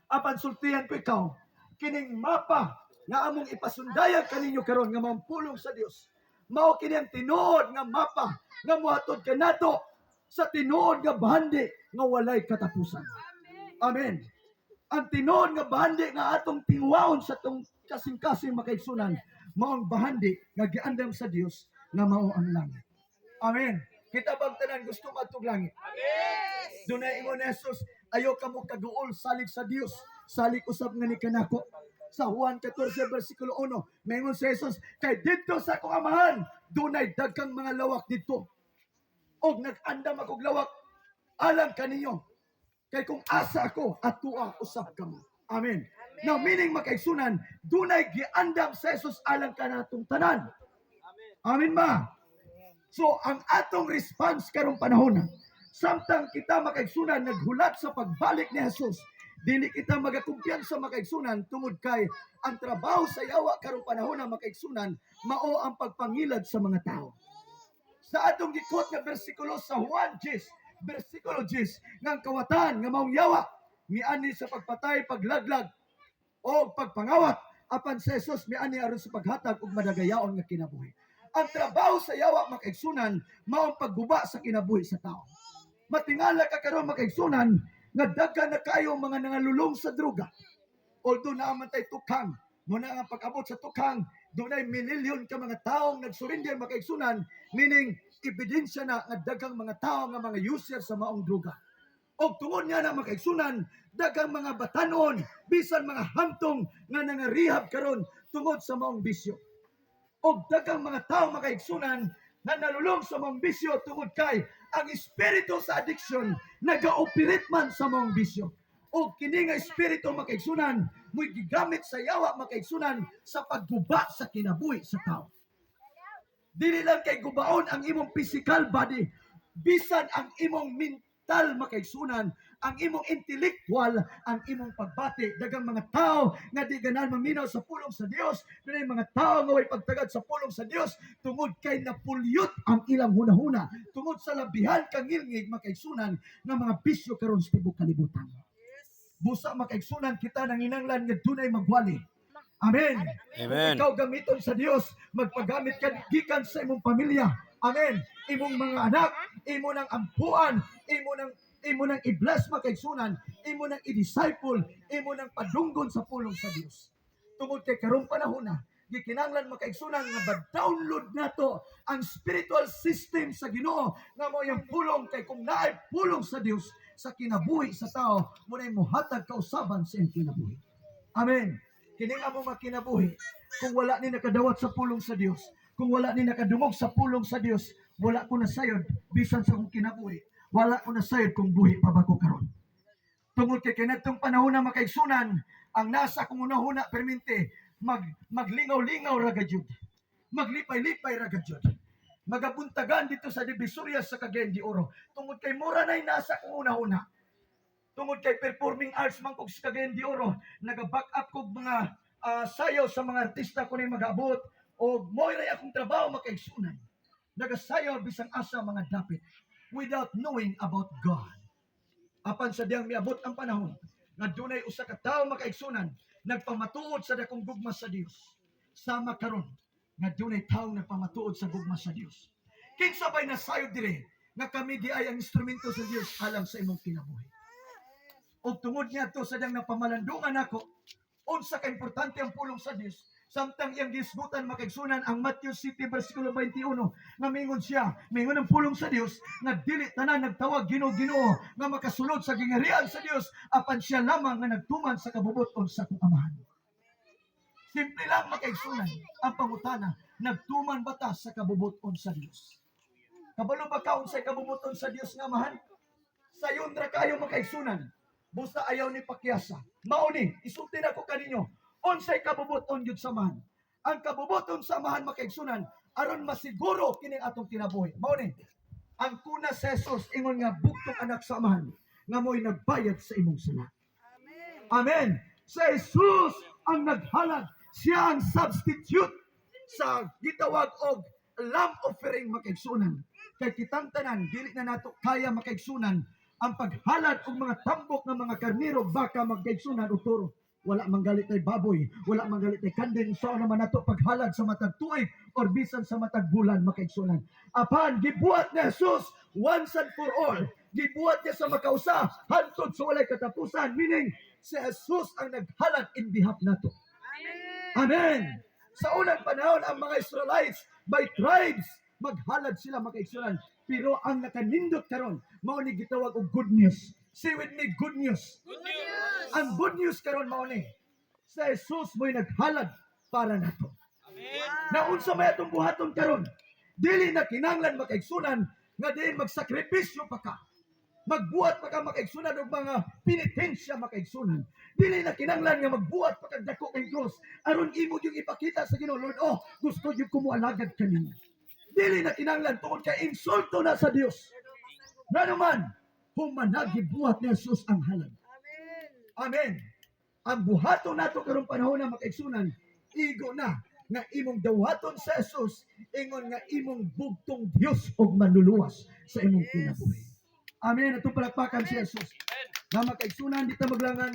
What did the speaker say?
Apan sultihan ko ikaw, kining mapa nga among ipasundayag kaninyo karon nga maong pulong sa Dios. Mao kini ang tinuod nga mapa nga mohatod kanato sa tinuod nga bahandi nga walay katapusan. Amen. Ang tinuod nga bahandi nga atong tinguhaon sa atong kasing-kasing, makaigsunan, mao ang bahandi nga giandam sa Dios nga mao ang langit. Amen. Kita bang tanan gusto maadtog langit? Yes. Dunay ingon ni Jesus, "Ayaw kamo kaduol salig sa Dios, salig usab nga ni kanako." Sa Juan 14 versikulo 1, maingon si Jesus, "Kay didto sa akong Amahan, dunay daghang mga lawak didto. Og nag-andam akong lawak alang kaninyo. Kay kung asa ako, atua usab kamo." Amen. Now, meaning, makaigsunan, dunay giandam sa Jesus alang kanatong tanan. Amen ba? So, ang atong response karong panahon, samtang kita, makaigsunan, naghulat sa pagbalik ni Jesus, dili kita magakumpiyansa, makaigsunan, tungod kay ang trabaho sa yawa karong panahon, makaigsunan, mao ang pagpangilad sa mga tao. Sa atong gi-quote nga bersikulo sa Juan 10, bersikulo 10, nga ang kawatan nga maong yawa, miani sa pagpatay, paglaglag, o pagpangawat, apan sa Jesus miani aron sa paghatag og madagayaon nga kinabuhi. Ang trabaho sa yawa, makaigsunan, mao ang pagguba sa kinabuhi sa tao. Matingala ka karon, makaigsunan, nga daghan na kayo mga nangalulong sa droga. Although naa man tay Tokhang, muna nga pag-abot sa Tokhang, dunay mililyon ka mga taong nagsurrender, makaigsunan, meaning ebidensya na nga daghang mga tao nga mga user sa maong droga. Og tungod nga na, makaigsunan, daghang mga batanon, bisan mga hamtong nga nanga-rehab karon tungod sa maong bisyo. Og daghang mga tao, makaigsunan, nga nalulong sa maong bisyo tungod kay ang espiritu sa addiction nagaoperate man sa maong bisyo. Og kini nga espiritu, makaigsunan, mo'y gigamit sa yawa, makaigsunan, sa pagguba sa kinabuhi sa tao. Dili lang kay gubaon ang imong physical body, bisan ang imong mental, makaigsunan, ang imong intellectual, ang imong pagbati. Daghang mga tao nga di ganahan maminaw sa pulong sa Dios, dunay mga tao nga way pagtagad sa pulong sa Dios tungod kay napollute ang ilang hunahuna tungod sa labihan kangilngig, makaigsunan, nga mga bisyo karon sa tibuok kalibutan. Busa, makaigsunan, kita nanginanglan nga dunay magwali. Amen. Amen. Ikaw gamiton sa Dios, magpagamit ka gikan sa imong pamilya. Amen. Imong mga anak, imo nang ampuan, imo nang i-bless, makaigsunan, imo nang i-disciple, imo nang padunggon sa pulong sa Dios. Tungod kay karong panahon na, gikinahanglan, makaigsunan, nga ba-download nato ang spiritual system sa Ginoo nga mao yung pulong, kay kung naay pulong sa Dios sa kinabuhi sa tao, mo na'y muhatag kausaban sa iyang kinabuhi. Amen. Kining among mga kinabuhi, kung wala ni nakadawat sa pulong sa Dios, kung wala ni nakadungog sa pulong sa Dios, wala ko nasayod bisan sa akong kinabuhi. Wala ko nasayod kung buhi pa ba ko karon. Tungod kay kanadtong panahon na, makaigsunan, ang nasa akong hunahuna permente, maglingaw-lingaw ra gyud. Maglipay-lipay ra gyud. Magabuntagan dito sa Divisoria sa Cagayan de Oro. Tungod kay mura na'y nasa akong hunahuna. Tungod kay performing arts man kog sa Cagayan de Oro, naga-back up kog mga sayaw sa mga artista ko na mag-abot o mo ray akong trabaho, makaigsunan. Nagasayaw bisang asa mga dapit without knowing about God. Apan sa diyang miabot ang panahon nga dunay usa ka tawo, makaigsunan, nagpamatuod sa dakong gugma sa Dios. Sama karon nga dunay tawo nagpamatuod sa gugma sa Dios. Kinsa bay nasayod dire nga kami di ay ang instrumento sa Dios alang sa imong kinabuhi? Og tungod niadto sa diyang napamalandungan nako unsa ka importante ang pulong sa Dios. Samtang iyang gisgutan, makaigsunan, ang Matthew 7 versikulo 21 nga mingon siya, mingon ang pulong sa Dios nga dili tanan nagtawag "Ginoo, Ginoo" nga makasulod sa gingarian sa Dios, apan siya lamang nga nagtuman sa kabubuton sa akong Amahan. Simple lang, makaigsunan, ang pangutana, nagtuman ba ta sa kabubuton sa Dios? Kabalo ba ka unsay kabubuton sa Dios nga Amahan? Sayon ra kayo, makaigsunan. Busa ayaw ni pakyasa. Mao ni, isulti na ko kaninyo. Unsay kabubuton gyud sa Amahan? Ang kabubuton sa Amahan, makaigsunan, aron masiguro kini atong kinabuhi. Mao ni, ang kuna sa Jesus ingon nga bugtong anak sa Amahan nga mo'y nagbayad sa imong sala. Amen. Sa Jesus ang naghalad. Siya ang substitute sa gitawag og lamb offering, makaigsunan. Kay kitang tanan dili na nato kaya, makaigsunan, Ang paghalad og mga tambok ng mga karnero, baka, mga kaigsunan, o toro. Wala man galit tay baboy, wala man galit tay kanding, so naman nato paghalad sa matag tuig or bisan sa matag bulan, mga kaigsunan. Apan gibuhat ni Jesus once and for all. Gibuhat niya sa makausa hantod sa walay katapusan, meaning si Jesus ang naghalad in behalf nato. Amen. Sa unang panahon, ang mga Israelites, by tribes, maghalad sila, mga kaigsunan. Pero ang nakanindot karon, mao ni gitawag og good news. Say with me, good news. Good news. Ang good news karon mao ni si Jesus mo'y naghalad para nato. Amen. Na unsa may atong buhaton karon? Dili na kinahanglan, mga kaigsunan, nga diin magsakripisyo pa ka. Magbuhat pa ka, mga kaigsunan, og mga penitensya, mga kaigsunan. Dili na kinahanglan nga magbuhat pa kag dako kay cross aron imo yung ipakita sa Ginoo, "Lord, oh, gusto gyud ko moalagad kanimo." Dili na kinahanglan tungod kay insulto na sa Dios. Ngano man, human na gibuhat ni Jesus ang halad. Amen. Ang buhaton nato karong panahon na, mga kaigsunan, igo na nga imong dawaton sa Jesus ingon nga imong bugtong Dios ug manluluwas sa imong kinabuhi. Amen. Atong palakpakan si Jesus. Amen. Na mga kaigsunan, di ta maglangan.